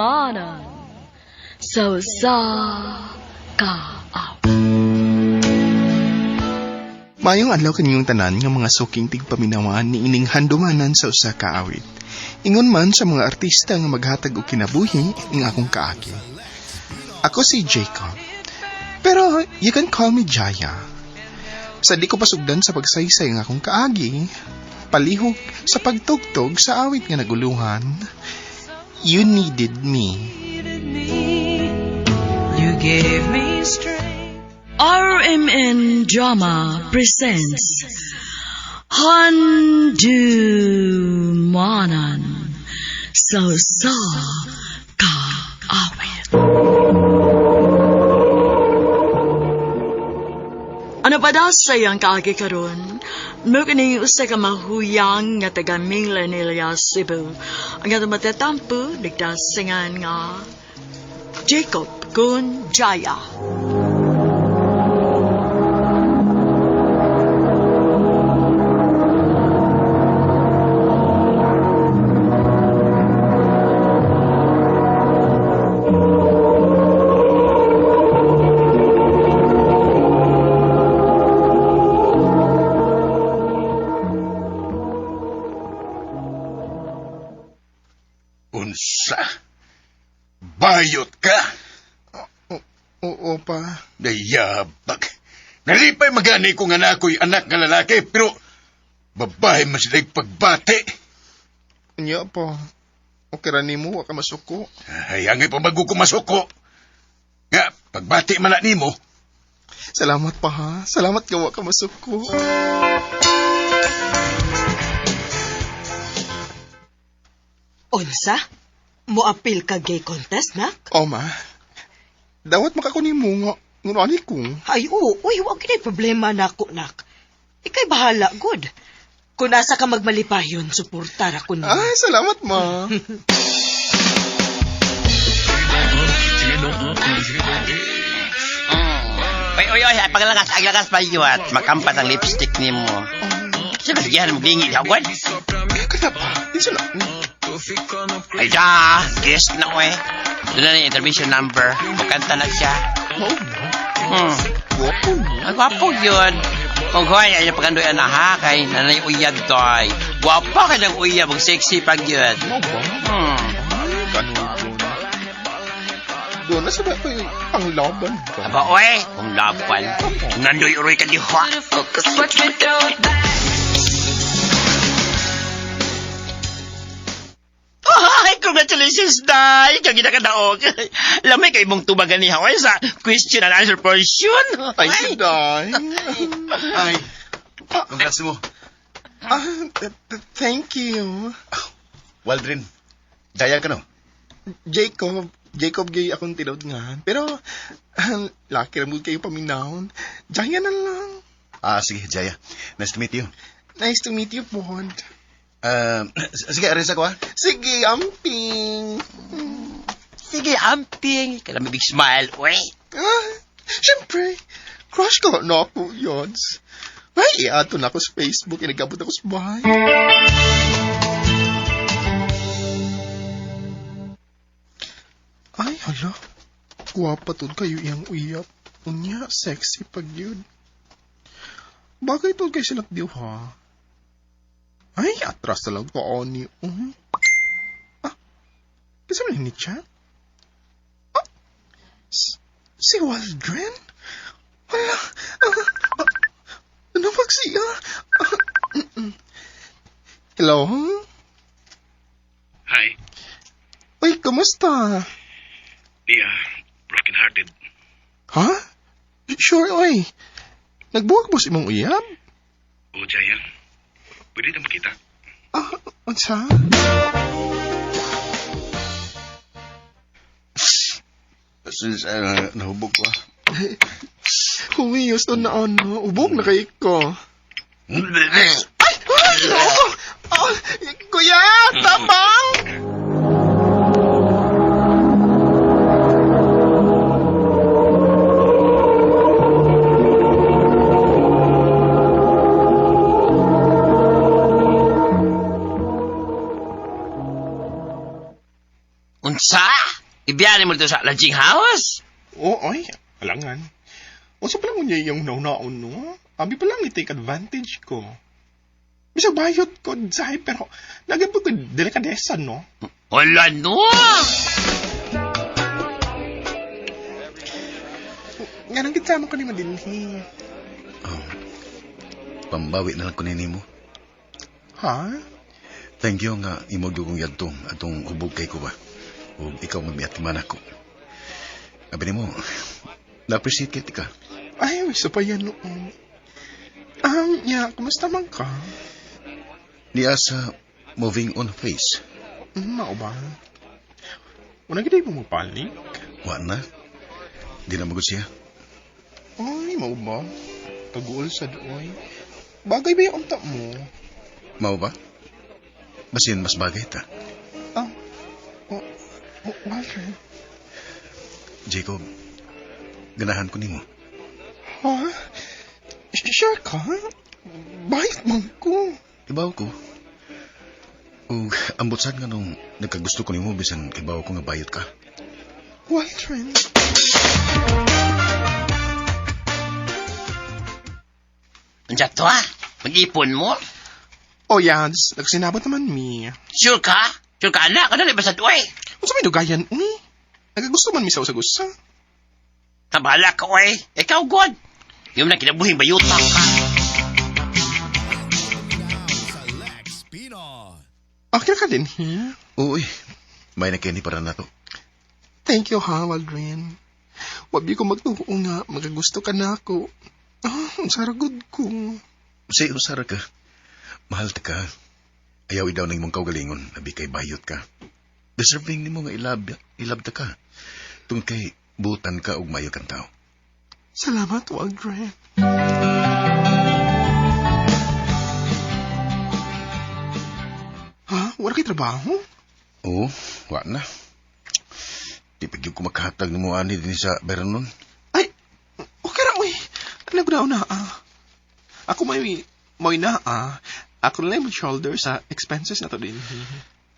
Handumanan sa usa ka awit. Maayong adlaw kaninyong tanan nga mga suking tigpaminawan ni ining handumanan sa usa ka awit. Ingon man sa mga artista nga maghatag og kinabuhi ning akong kaagi. Ako si Jacob. Pero you can call me Jaya. Sa di ko pasugdan sa pagsaysay ng akong kaagi, palihog sa pagtugtog sa awit nga naguluhan, You Needed Me. You gave me strength. RMN Drama presents Handumanan sa usa ka awit. Ano pa daw sa iyang kaagi karon? Mo kini usa ka mahuyang nga taga Minglanilla, Cebu. Ang atong matatampo nagdasingan nga Jacob kun Jaya. Unsa? Bayot ka? Oo pa. Dayabag. Nalipay magani ko nga na ako'y anak nga lalaki, pero babae man sila'y pagbati. Unya pa. Okay ra nimo, wa ka masuko. Ay, angay pamago ko masuko. Nga, pagbati man na nimo. Salamat pa ha. Salamat nga wa ka masuko. Unsa? Moapil ka gay contest, nak? O ma, dawat makako nimo nga ngano ko. Ay, oo, uy, wag kinay problema nako, nak. Ikay bahala, good. Kung asa ka magmalipayon, suportar ako nimo. Ay, salamat ma. Oy, oy, oy, paglakas, aglakas pa yuat. Makampat ang lipstick nimo. Sa bagyan mo gingil, hagwan. Kada pa, di sila. Ay, da, guest na ko eh. Doon na yung intermission number. Mukanta na siya. Mao ba? Gwapo mo. Ang gwapo yun. Kung hoy, ay napagandoy na ha, kay nanay uyab toy. Gwapo ka ng uyab, ang sexy pag yun. Mao ba? Ay, kanugon. Doon na sa ba ko yung panglaban ba? Aba, oy, kung laban. Nandoy uroy ka diha. Watch me throw it back. Ay, congratulations, Day! Kag ginakadaog. Lamay kay mong tubagan niya. Oy, sa question and answer portion. Thank you, Day. Ay, congrats mo. Ah, thank you. Waldrin, Jaya ka no? Jacob. Jacob gay akong tinawd nga. Pero, laki ra mo kayo paminahon. Jaya na lang. Ah, sige, Jaya. Nice to meet you. Nice to meet you, Bond. Sige, arrange ako ah. Sige, amping. Sige, amping. Kailan may big smile, uy. Ah, syempre, crush ko na po yun. Ay, ato na ako sa Facebook, inagabot ako sa bahay. Ay, hala. Guwapa tod kayo iyang uyap. Unya, sexy pag yun. Bagay tod kay silang diw, ha? Ay, atras na lang ko, oni. Ah, kasi man ni chat? Ah, si Waldren? Wala. Ano pag siya? Hello? Hi. Uy, kumusta? Yeah, broken hearted. Ha? Sure, oy. Nagbuwag mo si imong uyab? O, Jaya. Pwede na makita. Ah, unsa? Since nahubog ko ah. Humiyos to na ano. Ubog na kay ko. Ay! Ay! No! Ah, kuya! Tapang! Unsa? Ibiyanin mo dito sa lodging house? Oo, ay, alangan. Unsa pa lang unya iyang naunaon, no? Abi pa lang i-take advantage ko. Bisag bayot ko, Zay, pero lagi pa ko delikadesa, no? Wala, no? Nga nang gitsama ko ni Madinhi. Oh, pambawi na lang ko nini mo. Ha? Thank you nga imo gyud kong yadto atong hubog kay ko ba. Ug ikaw magmiatiman ako. Abi nimo, na-appreciate kay ka. Ay, isa pa yan noon. Yeah, kumusta man ka? Niya sa moving on phase. Mao ba? Una gid mo mapalik? Wa na. Di na magud siya. Ay, mao ba? Kaguol sa doy. Bagay ba yung unta mo? Mao ba? Basin mas bagay ta. Ah, oh, oh, Walter. Jacob, ganahan ko nimo. Ha? Sure ka? Bayot man ko. Ibaw ko. Ug ambot sad nga nung nagkagusto ko nimo bisan ibaw ko nga bayot ka. Walter. Unsa to, ha? Mag-ipon mo? Oh, Yans, nagsinabot naman mi. Sure ka? Sure ka, anak? Ano ba sa tuwi? Unsa may dugayan, uy? Nagagusto man mi sa usag-usa. Tabala ka, oy. Ikaw, God. Yung na kinabuhing bayuta ka. Okay ka din, he? Uy, may na kini para nato. Thank you, ha, Waldrin. Wabi ko magtuo nga, magagusto ka na ako. Ah, ang saragod ko. Say, usara ka. Mahal ta ka. Ayaw idaw ng imong kaugalingon, abi kay bayot ka. Deserving nimo nga ilab ta ka. Tungod kay butan ka og mayo kang tao. Salamat, Waldrin. Ha? Wala kay trabaho? Oo, wa na. Di pa gyud ko makahatag nimo ani dinhi sa Beranon. Ay, okay ra, uy. Ano ko na ah. Ako may na ah. Ako na lang shoulder sa expenses na to din.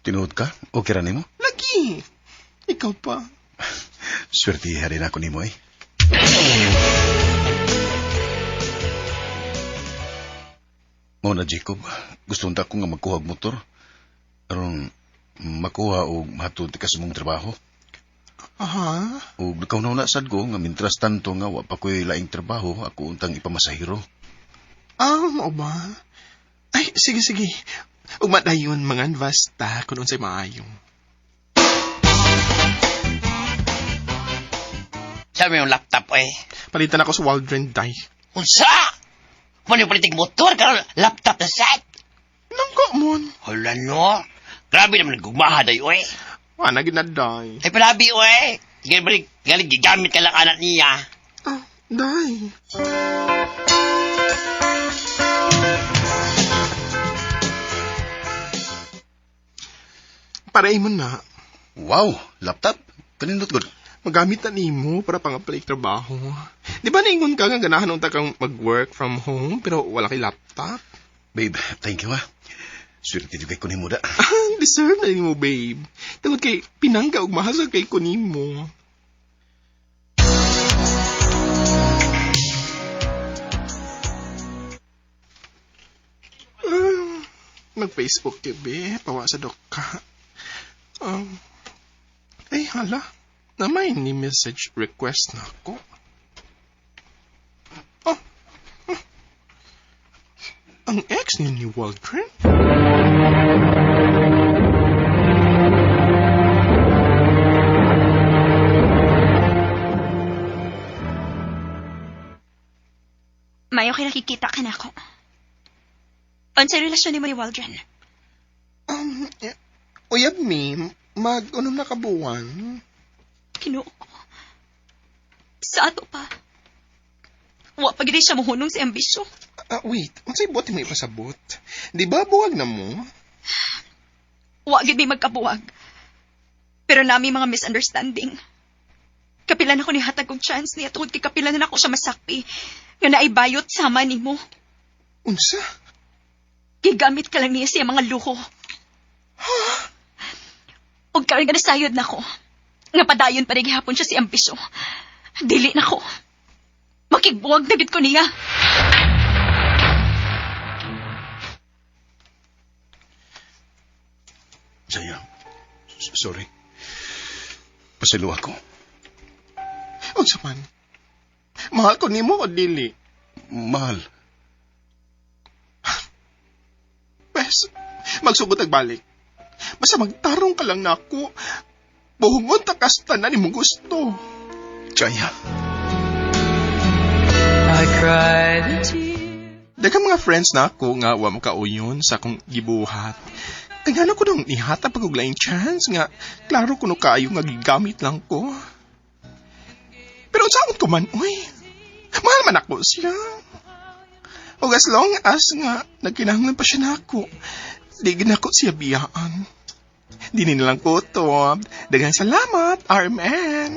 Tinuod ka? Okay ra nimo? Lagi. Ikaw pa. Swerte rin ako nimo eh. Mao na Jacob, gusto unta ko nga magkuha og motor. Aron makuha og mahatod ka sa mong trabaho. Aha. Ug nakauna sad ko nga mintras tanto nga wa pa ko'y laing trabaho, ako untang ipamasahero. Ah, mao ba? Ay, sige, sige. Ugma dayon mga basta kung unsay maayo. Sabi yung laptop, eh. Palitan ako sa Waldron Day. Unsa? Mano yung palitig motor, karon laptop na set. Nangko mon. Hala, no? Grabe naman nagugmaha dayo, eh. Wala gid na day. Ay, palabi, oy. Galing, galing, gigamit ka lang anak niya. Ah, day. Para imo na. Wow, laptop? Kanindot gud. Magamit na nimo para pang-apply trabaho. Di ba naingon ka nga ganahan unta kang mag-work from home pero wala kay laptop? Babe, thank you ha. Swerte jud kay ko nimo da. Deserve na nimo, babe. Tungod kay pinangga og mahal sa kay ko nimo. Ah, mag-Facebook be, pawa sa doka. Ay, hala. Namay ni message request na ako. Oh. Ang ex niya ni Waldron? Mayo kay nakikita ka na ako. Unsay relasyon nimo ni Waldron? Uyab mi, mag-unom na kabuwan. Kinuo ko. Sa ato pa. Wa pa gid siya mohunong sa ambisyon. Ah, wait, unsay buot mo ipasabot? Di ba buwag na mo? Wa gid may magkabuwag. Pero nami mga misunderstanding. Kapilan ako ni hatag og chance niya tungod kay kapilan na ako siya masakpi nga naay bayot sama nimo. Unsa? Gigamit ka lang niya siya mga luho. Ug karon nga nasayod na ko. Nga padayon pa rin gihapon siya si ambisyo. Dili na ko. Makigbuwag na gid ko niya. Jaya, sorry. Pasaylo ako. Unsa man? Mahal ko nimo o dili? Mahal. Pes, magsugod balik. Basta magtarong ka lang nako. Buhungon ta kas tanan imong gusto. Jaya. I cried a tear. Daghang mga friends na ako nga wa makauyon sa akong gibuhat. Kay ngano ko nung ihatag pag og laing chance nga klaro kuno kaayo nga gigamit lang ko. Pero unsaon ko man, uy. Mahal man ako siya. Og as long as nga nagkinahanglan pa siya nako, di gid nako siya biyaan. Dini na lang ko to. Daghang salamat, RMN.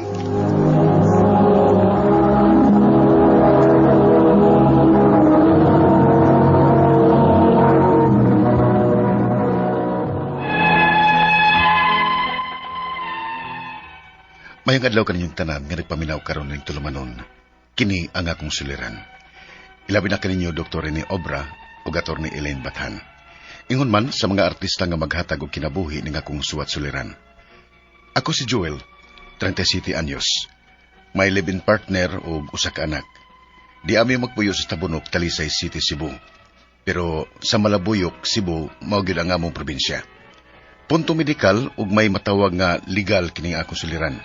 Mayong adlaw kaninyong tanan nga nagpaminaw karon ning tulumanon. Kini ang akong suliran. Ilabi na kaninyo Dr. Rene Obra ug Atty. Elaine Bathan. Ingon man sa mga artista nga maghatag og kinabuhi ning akong suwat suliran. Ako si Joel, 37 anyos. May live-in partner ug usa ka anak. Di ami magpuyo sa Tabunok, Talisay City, Cebu. Pero sa Malabuyok, Cebu, mao gyud ang among probinsya. Punto medikal ug may matawag nga legal kining akong suliran.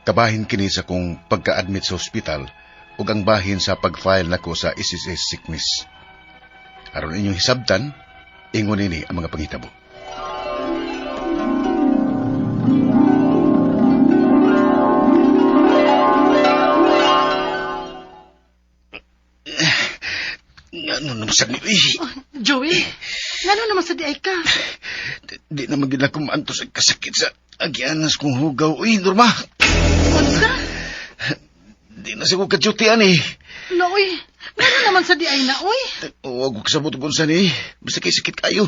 Kabahin kini sa kong pagka-admit sa ospital ug ang bahin sa pag-file nako sa SSS sickness. Aron inyong hisabtan, ingon nini ang mga panghitabo. Ano naman sa ni... Joey, ngano naman sa diay ka? Di naman gid ako maantos ang kasakit sa agianas kong hugaw. Uy, Norma! Unsa? Di na siguro ka-duty ani. No, uy. Ngano naman sa diay na, uy? Huwag ko kasabot kung saan eh. Basta kay sakit kayo.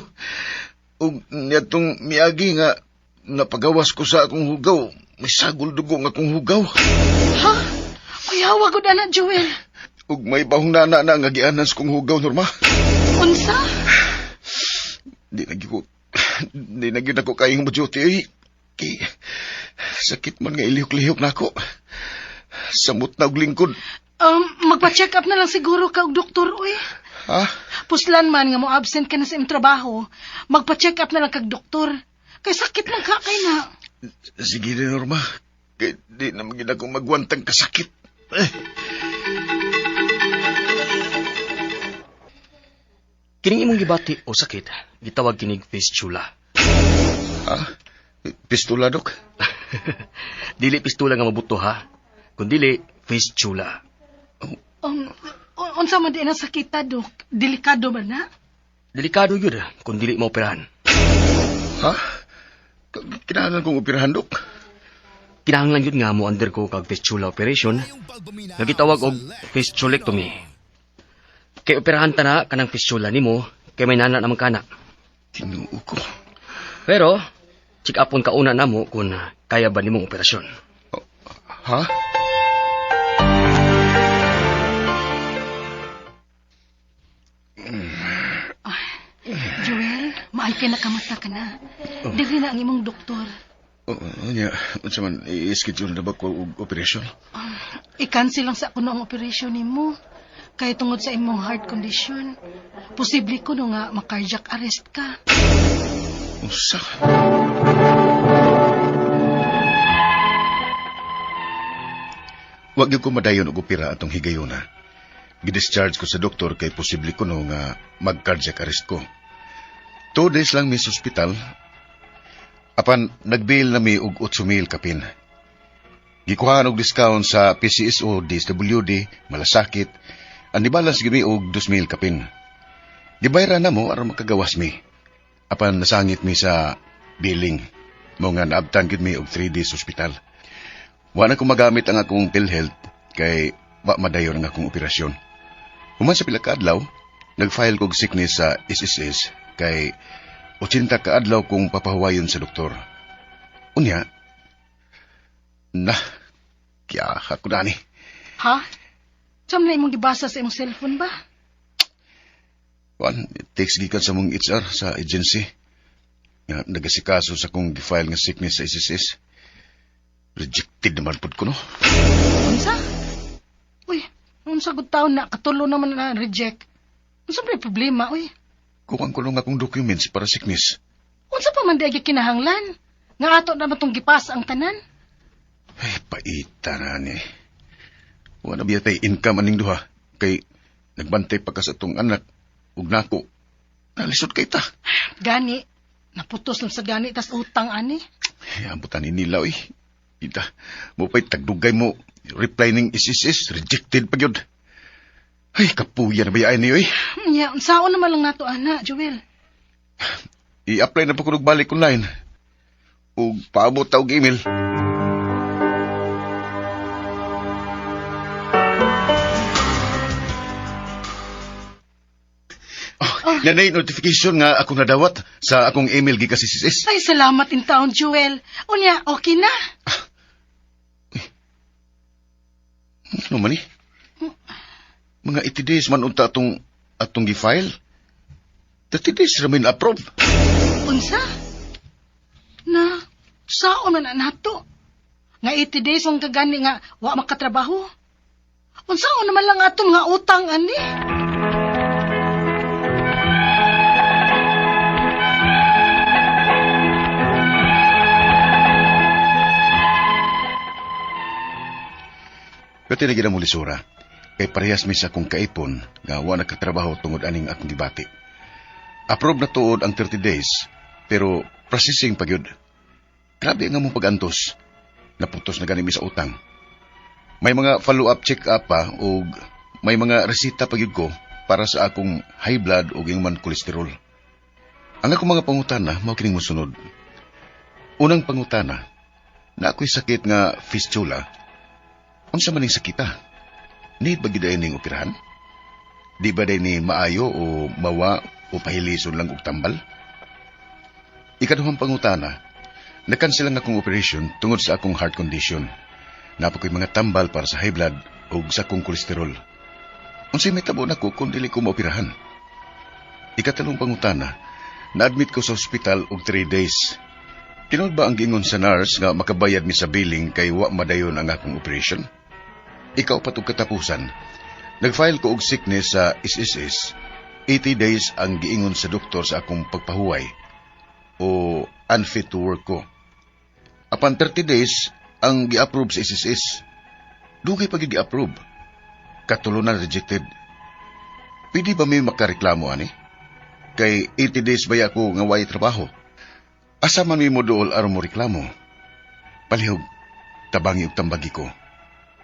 Ug niadtong miagi nga napagawas ko sa akong hugaw. May sagol dugo nga akong hugaw. Ha? Uy, hawa gud ana, Joel. Ug may bahong nana na nga gianas kong hugaw, Norma. Unsa? Di na gyud ko di na gyud ako kayong mo-duty eh. Kay sakit man nga ilihok-lihok na ako. Samot na og lingkod. Magpa-check up na lang siguro ka og doktor, uy. Ha? Puslan man nga mo absent ka na sa imong trabaho, magpa-check up na lang kag doktor. Kay sakit man ka kay na. Sige na, Norma. Kay di na gyud ako magwantang kasakit. Eh. Kining imong gibati o sakit, gitawag kinig fistula. Ha? Pistula, Dok? Dili pistula nga mabuto ha, kundili fistula. Unsa man di na sakita, dok? Delikado ba na? Delikado yun kung dili maoperahan. Ha? Kinahanglan kong operahan, Dok? Kinahanglan yun nga mo undergo kag fistula operation nga gitawag og fistulectomy. Kay operahan ta na kanang fistula nimo kay may nana naman kana. Tinuo ko. Pero check upon kauna namo kung kaya ba nimong operasyon. Ha? Joel, maay kay nakamata ka na. Dili na ang imong doktor. Oh, nya, unsa man i-schedule na ba ko og operasyon? I-cancel lang sa kuno ang operasyon nimo. Kay tungod sa imong heart condition, posible kuno nga ma-cardiac arrest ka. Unsa? Wag gyud ko madayon og opera atong higayuna. Gidischarge ko sa doktor kay posible kuno nga mag-cardiac arrest ko. 2 days lang mi sa ospital. Apan nagbill na mi og 8,000 kapin. Gikuhaan og discount sa PCSO, DSWD, Malasakit. Ang nibalance gyud mi og 2,000 kapin. Gibayran na mo aron makagawas mi. Apan nasangit mi sa billing. Mao nga naabtan gyud mi og 3 days sa ospital. Wa na ko magamit ang akong PhilHealth kay wa madayon ang akong operasyon. Human sa pila ka adlaw, nag-file kog sickness sa SSS kay 80 ka adlaw kong papahuwayon sa doktor. Unya, na, kaya ako na ni. Ha? Saan na imong gibasa sa imong cellphone ba? Kuan, text gikan sa mong HR sa agency. Nga nagasikaso sa kong gi-file nga sickness sa SSS. Rejected naman pud ko, no? Unsa? Uy, unsa gud taon na katulo naman na reject. Unsa may problema, uy? Kuwang ko lang akong documents para sickness. Unsa pa man di agi kinahanglan? Nga ato na ba tong gipasa ang tanan? Ay, paita na ni. Wala biya tay income aning duha. Kay nagbantay pa ka sa atong anak ug nako. Nalisod kay ta. Gani, naputos lang sa gani tas utang ani. Ay, ambutan ni nila, oy. Ita, mo pa'y tagdugay mo reply ning SSS, rejected pa gyud. Ay, kapuya na ba ni, oy? Nya, unsaon naman lang nato ana, Joel? I-apply na pa ko og balik online. Ug paabot ta og email. Oh, nanay notification nga akong nadawat sa akong email gikan sa SSS. Ay, salamat in taon, Joel. Unya, okay na. Ano man eh? Mga 80 days man unta atong gi-file. 30 days ra man approve. Unsa? Na, saon man na nato? Nga 80 days ang kagani nga wa makatrabaho. Unsaon naman lang atong nga utang ani? Pwede na gina mo lisura. Kay parehas mi sa akong kaipon nga wa nakatrabaho tungod aning akong gibati. Approve na tuod ang 30 days, pero processing pa gyud. Grabe nga mong pag-antos. Naputos na gani mi sa utang. May mga follow-up check-up pa ug may mga resita pa gyud ko para sa akong high blood ug man kolesterol. Ang akong mga pangutana mao kining mosunod. Unang pangutana, na ako'y sakit nga fistula. Unsa man ning sakita? Need ba gyud ning operahan? Di ba ni maayo o mawa o pahilison lang og tambal? Ikaduhang pangutana, nakansel ang akong operation tungod sa akong heart condition. Naa pa ko'y mga tambal para sa high blood o sa akong kolesterol. Unsay mahitabo nako kung dili ko maoperahan? Ikatalong pangutana, na-admit ko sa ospital og 3 days. Tinuod ba ang giingon sa nurse nga makabayad mi sa billing kay wa madayon ang akong operation? Ikaapat ug katapusan, nag-file ko og sickness sa SSS. 80 days ang giingon sa doktor sa akong pagpahuway o unfit to work ko. Apan 30 days ang gi-approve sa SSS. Dugay pa gyud gi-approve. Katulo na rejected. Pwede ba may makareklamo ani? Kay 80 days ba ako nga way trabaho? Asa man mi mo duol aron mo reklamo? Palihog, tabangi ug tambagi ko.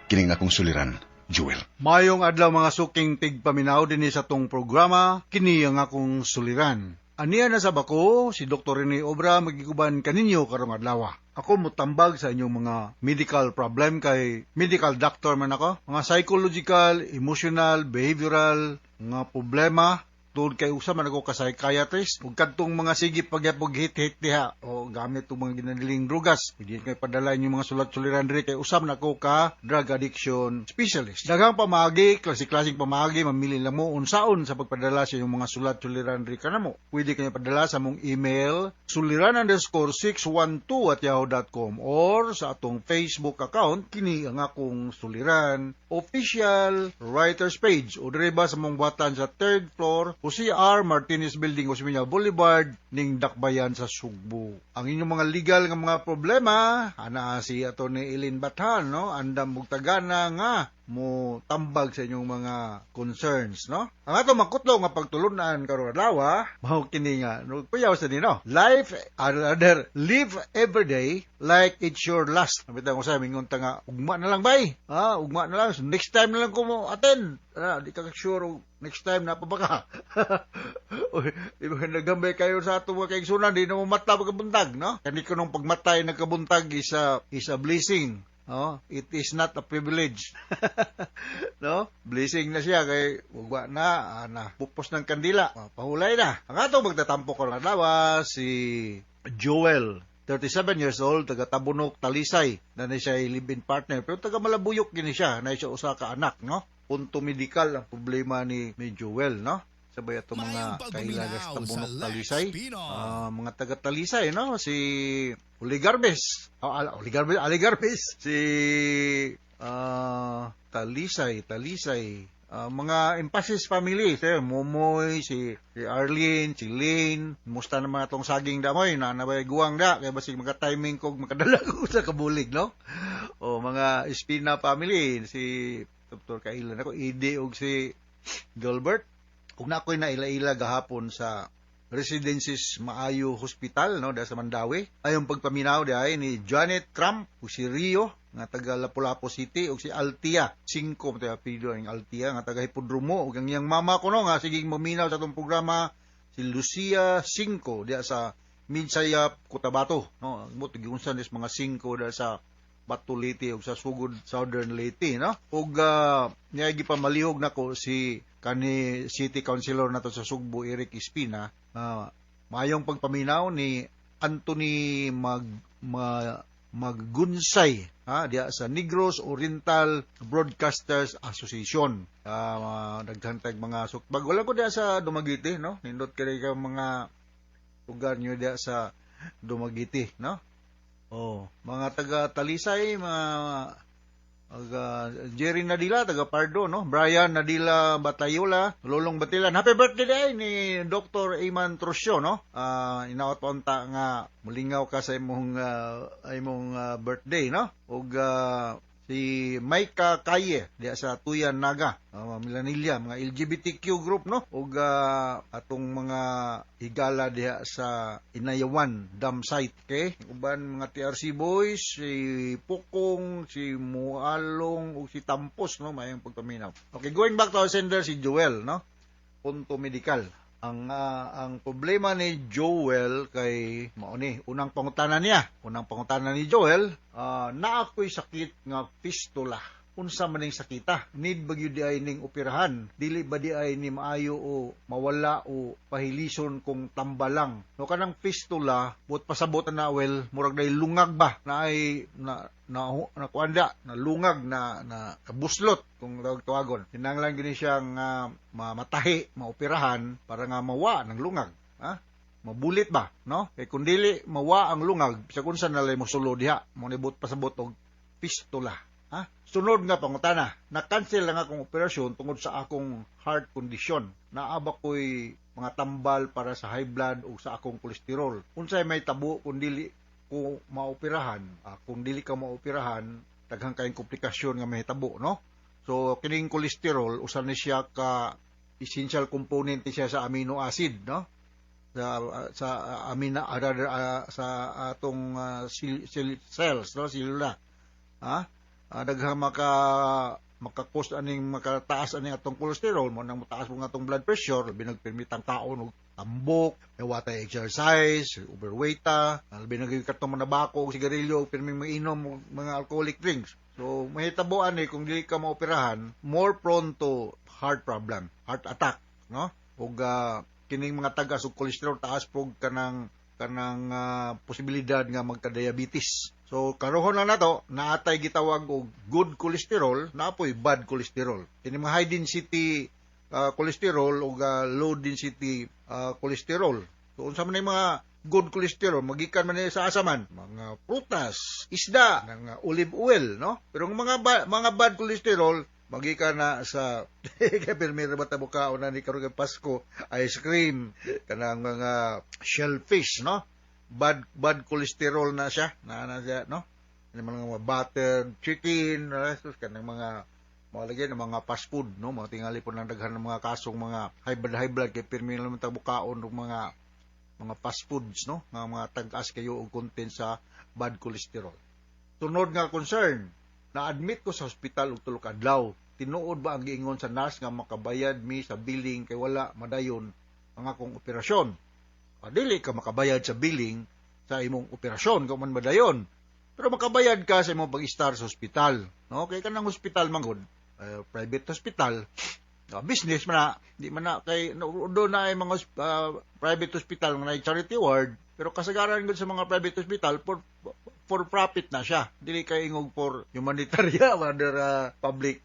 Kining akong suliran, Joel. Mayong adlaw, mga suking tigpaminaw, dinhi sa tong programa, kini ang akong suliran. Aniya na sa bako, si Dr. Rene Obra magiguban kaninyo karong adlaw. Ako mutambag sa inyong mga medical problem kay medical doctor man ako. Mga psychological, emotional, behavioral, mga problema, tungod kay usa man ako ka psychiatrist ug kadtong mga sige pagyapog hit-hit diha o gamit og mga ginaniling drugas, pwede kay padala inyong mga sulat-suliran diri kay usa man ako ka drug addiction specialist. Daghang pamaagi, klase-klaseng pamaagi, mamili lang mo unsaon sa pagpadala sa inyong mga sulat-suliran diri kanamo. Pwede kayo padala sa mong email suliran_612@yahoo.com or sa atong Facebook account, kini ang akong suliran official writers page, o diri ba sa mong buhatan sa third floor Jose R. Martinez Building, Osmeña Boulevard, ning Dakbayan sa Sugbo. Ang inyong mga legal nga mga problema, ana si Atty. Eileen Bathan, no? Andam mugtagana nga mo tambag sa inyong mga concerns, no? Ang ato makutlo nga pagtulunan karong adlaw, mao kini nga, no, kuyaw sa nino. Life, other, live every day like it's your last. Bitaw ko sa mingon ta nga ugma na lang bay. Ha, ugma na lang. So, next time na lang ko mo attend. Ah, di ka sure og next time na pa ba ka. Uy, di ba nagambay kayo sa ato mga kaigsunan, di na mo mata pagkabuntag, no? Kani ko nung pagmatay nagkabuntag is a blessing. No? It is not a privilege. No? Blessing na siya kay ugwa na, na pupos ng kandila. Pahulay na. Ang ato magtatampo ko ng adlaw si Joel. 37 years old, taga Tabunok, Talisay. Na ni siya live-in partner. Pero taga Malabuyok gini siya, na siya usa ka anak, no? Punto medikal ang problema ni Joel, no? Sabay ato mga kailagas Tabunok, Talisay. Mga taga Talisay, no? Si Uli Garbes. Oh, Uli Garbes, Ali Garbes. Si Talisay, Talisay. Mga Emphasis family, si Momoy, si Arlene, si Lane, musta naman atong saging damoy, na nabay guwang da, kaya basig maka-timing ko, makadala ko sa kabulig, no? O mga Espina family, si Dr. Kailan ako, Ide og si Gilbert. Kung na ako'y naila-ila gahapon sa Residences Maayo Hospital, no, da sa Mandaue. Ayong pagpaminaw di ay ni Janet Trump ug si Rio nga taga Lapu-Lapu City ug si Altia, 5 mo apelyido ang Altia nga taga Hipodromo, ug ang iyang mama kuno nga siging maminaw sa atong programa, si Lucia Cinco diya sa Midsayap, Cotabato, no? Mo giunsa nis mga 5 diya sa Bato, Leyte ug sa Sugod, Southern Leyte, no? Ug niya gipamalihog nako si kani City Councilor nato sa Sugbo, Eric Espina, maayong pagpaminaw ni Anthony Maggunsay, ha, diya sa Negros Oriental Broadcasters Association. Daghan tag mga sukbag. Wala ko diya sa Dumaguete, no? Nindot kay ka mga lugar niyo diya sa Dumaguete, no? Oh, mga taga Talisay, mga Jerry Nadila, taga Pardo, no? Brian Nadila Batayola, Lolong Batilan. Happy birthday day ni Dr. Iman Trosio, no? Inaot pa unta nga mulingaw ka sa imong birthday, no? Ug si Maika Kaye diya sa Tuyan Naga, Milanilla, mga LGBTQ group, no? Ug atong mga higala diha sa Inayawan Dam Site, okay? Uban mga TRC boys, si Pukong, si Mualong ug si Tampos, no? Mayong pagpaminaw. Okay, going back to our sender, si Joel, no? Punto medical. Ang problema ni Joel kay mao ni unang pangutana niya. Unang pangutana ni Joel, naa ko'y sakit nga fistula. Unsa man ning sakita? Need ba gyud di ay ning operahan? Dili ba di ay ni maayo o mawala o pahilison kung tambalang? No, kanang fistula, but pasabot na, well, murag day lungag ba na ay na na na kuanda na lungag na na kabuslot kung tawag tawagon. Kinahanglan gini siyang mamatahi, maoperahan para nga mawa ng lungag, ha? Mabulit ba, no? Kay kung dili mawa ang lungag, sa kunsa na lay mosulo diha, mo nibot pasabot og fistula. Ha? Sunod nga pangutana, na-cancel lang akong operasyon tungod sa akong heart condition. Naa ba ko'y mga tambal para sa high blood o sa akong kolesterol? Unsay may tabo kung dili ko maoperahan? Kung dili ka maoperahan, daghang kayong komplikasyon nga mahitabo, no? So kining kolesterol, usa ni siya ka essential component ni siya sa amino acid, no? Sa amino rather, sa atong cells, no, selula. Ha? Daghang maka-cause aning makataas aning atong kolesterol mo nang mataas mo nga atong blood pressure, labi nagpermitang taon og tambok, wa tay exercise, overweight ta, labi nag katong manabako og sigarilyo, pirming mainom og mga alcoholic drinks. So mahitabo ani kung dili ka maoperahan, more prone to heart problem, heart attack, no? Ug kining mga tagas og kolesterol, taas pog kanang posibilidad nga magka-diabetes. So karohon lang nato, naatay gitawag og good cholesterol, naapoy bad cholesterol. Kini mga high density cholesterol ug low density cholesterol. So unsa man yung mga good cholesterol, magikan man ni sa asa man, mga prutas, isda, ng olive oil, no? Pero ang mga bad cholesterol magikan na sa kay pirmi ra ba ta bukaon na ni karon kay Pasko, ice cream, kanang mga shellfish, no? Bad cholesterol na siya, na siya, no? Kanang mga butter chicken, kanang mga lagyan ng mga fast food, no? Mga tingali po ng daghan ng mga kasong mga high blood kay pirmi lang ta bukaon og mga fast foods, no? Nga mga tag-as kayo og content sa bad cholesterol. Sunod nga concern, na-admit ko sa hospital og 3 ka adlaw. Tinuod ba ang giingon sa nurse nga makabayad mi sa billing kay wala madayon ang akong operasyon? Dili ka makabayad sa billing sa imong operasyon kung man madayon. Pero makabayad ka sa imong pag-istar sa hospital, no? Kay kanang hospital manggod, private hospital, business man na, di man na kay no, do na ay mga private hospital nga naay charity ward. Pero kasagaran gud sa mga private hospital for profit na siya. Dili kay ingog for humanitarian rather public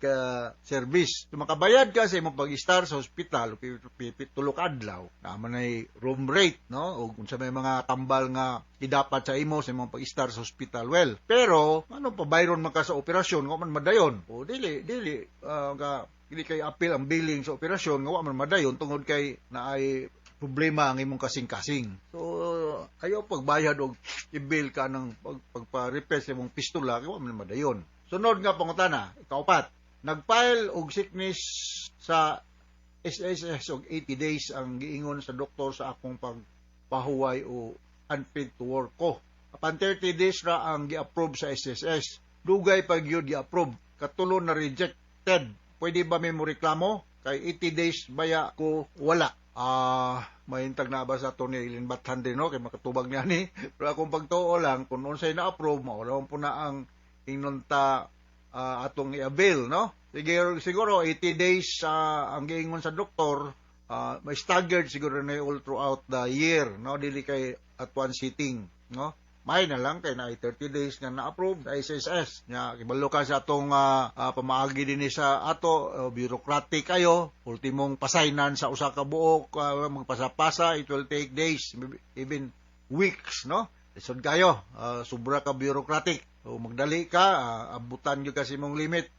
service. So makabayad ka sa imong pag-istar sa hospital 7 ka adlaw, naa man ay room rate, no? O kung sa may mga tambal nga idapat sa imo sa imong pag-istar sa hospital, well. Pero ano pa bayron man ka sa operasyon nga man madayon? O dili dili ka dili kay apil ang billing sa operasyon nga wa man madayon tungod kay naay problema ang imong kasing-kasing. So, ayaw pagbayad og i-bill ka ng pagpa-repair sa imong fistula, kay wa man madayon. Sunod nga pangutana, ikaupat. Nag-file og sickness sa SSS og 80 days ang giingon sa doktor sa akong pagpahuway o unfit to work ko. Apan 30 days ra ang gi-approve sa SSS. Dugay pa gyud gi-approve. Katulo na rejected. Pwede ba may mo reklamo? Kay 80 days baya ko wala. Mahintag na ba sa ato ni Eileen Bathan din, no? Kay makatubag niya ni. Pero akong pagtuo lang, kung unsay na-approve, mao po na ang inunta atong i-avail, no? Siguro, siguro 80 days ang giingon sa doktor, may staggered siguro na all throughout the year, no? Dili kay at one sitting, no? May na lang kay na 30 days nga na-approve sa SSS. Nya kibalo ka sa atong pamaagi dinhi sa ato, bureaucratic kayo, ultimong pasaynan sa usa ka buok, magpasa-pasa, it will take days, maybe even weeks, no? Lisod kayo, sobra ka bureaucratic. So magdali ka, abutan gyud ka sa imong limit.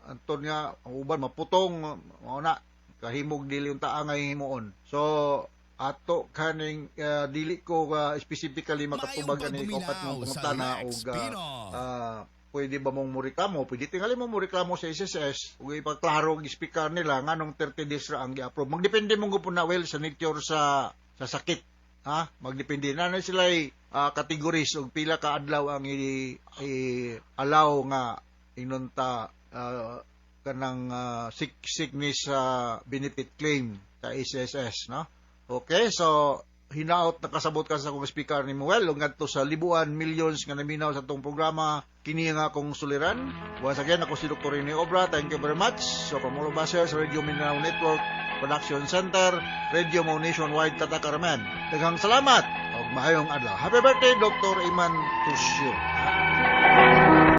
Anton nga ang uban maputong, mao na kahimog dili unta nga himuon. So ato kaning dili ko specifically makatubag ani kaupat ng pangutana og pwede ba mong moreklamo? Pwede tingali mo moreklamo sa SSS ug ipaklaro og speaker nila nganong 30 days ra ang gi-approve. Magdepende mo gupon na, well, sa nature sa sakit. Ha? Magdepende na na sila categories og pila ka adlaw ang i-allow nga inunta kanang sickness benefit claim sa SSS, no? Okay, so hinaot nakasabot ka sa akong speaker ni Muel ug ngadto sa libuan millions nga naminaw sa atong programa, kini nga akong suliran. Once again, ako si Dr. Rene Obra. Thank you very much. So from all of us here sa Radio Mindanao Network Production Center, Radio Mo Nationwide, Tatak Carmen. Daghang salamat ug maayong adlaw. Happy birthday, Dr. Iman Tusio.